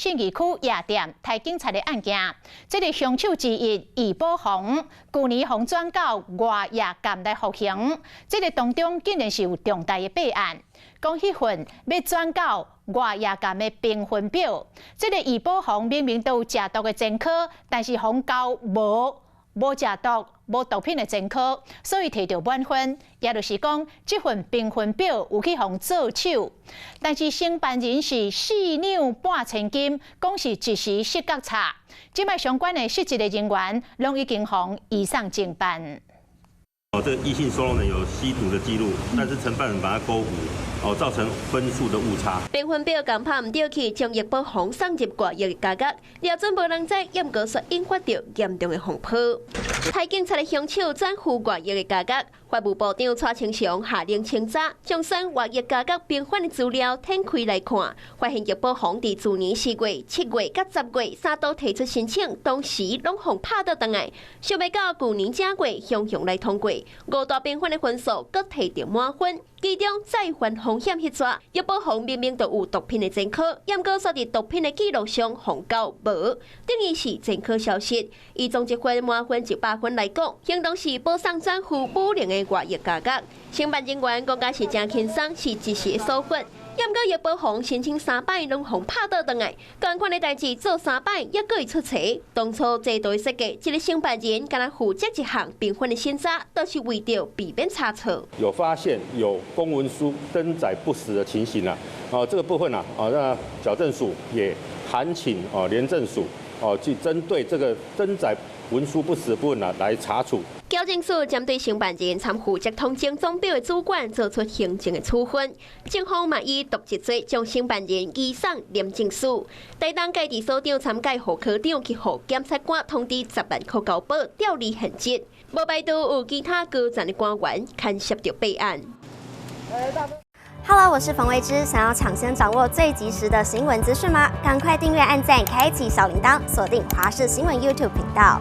信義區夜店刣警察的案件，這个兇手之一易寶鴻，舊年予轉交外役監來服刑，這个當中竟然是有重大的弊案。講彼份欲轉交外役監的評分表，這个易寶鴻明明都有食毒的前科，但是予交無食毒、無毒品的前科，所以提著滿分，也就是講，這份評分表有去予做手。但是承辦人是四兩撥千金，講是一時失覺察。這擺相關的失職的人員，攏已經予移送偵辦。哦，這個易姓收容人有吸毒的記錄，但是承辦人把它勾無，哦，造成分數的誤差。評分表共拍毋著去，將易寶鴻送入外役的監獄，料準無人知，猶閣煞引發著嚴重的風波。刣警察的兇手轉赴外役的監獄，法務部長蔡清祥下令清查，將算外役監獄評分的資料展開來看，發現易寶鴻佇去年4月、7月佮10月三度提出申請，當時攏予拍倒轉來，想袂到舊年正月雄雄來通過，五大評分的分數閣提著滿分，其中再犯風險彼逝，易寶鴻明明就有毒品的前科，猶閣煞佇毒品的記錄上予交無，等於是前科消失。以總積分滿分100分來講，應當是保送轉赴武陵的外役監獄。承辦人員講甲是誠輕鬆，是一時的疏忽。猶閣易寶鴻申請三擺攏予拍倒轉來，仝款的代誌做三擺，猶閣會出錯。當初制度的設計，這个承辦人敢若負責一項評分的審查，都是為著避免差錯。有發現有公文書登載不實的情形啊，哦，這個部分啊，哦，那矯正署也函請哦廉政署哦去針對這個登載文書不實部分啊來查處。矯正署針對承辦人參負責統整總表的主管做出行政的處分，警方嘛以瀆職罪將承辦人移送廉政署。台東蓋地所長參蓋副科長去予檢察官通知10萬箍交保，調離現職。無排除有其他高層的官員牽涉著弊案。 Hello，我是馮慧芝，想要搶先掌握最及時的新聞資訊嗎？趕快訂閱、按讚、開啟小鈴鐺，鎖定華視新聞 YouTube 頻道。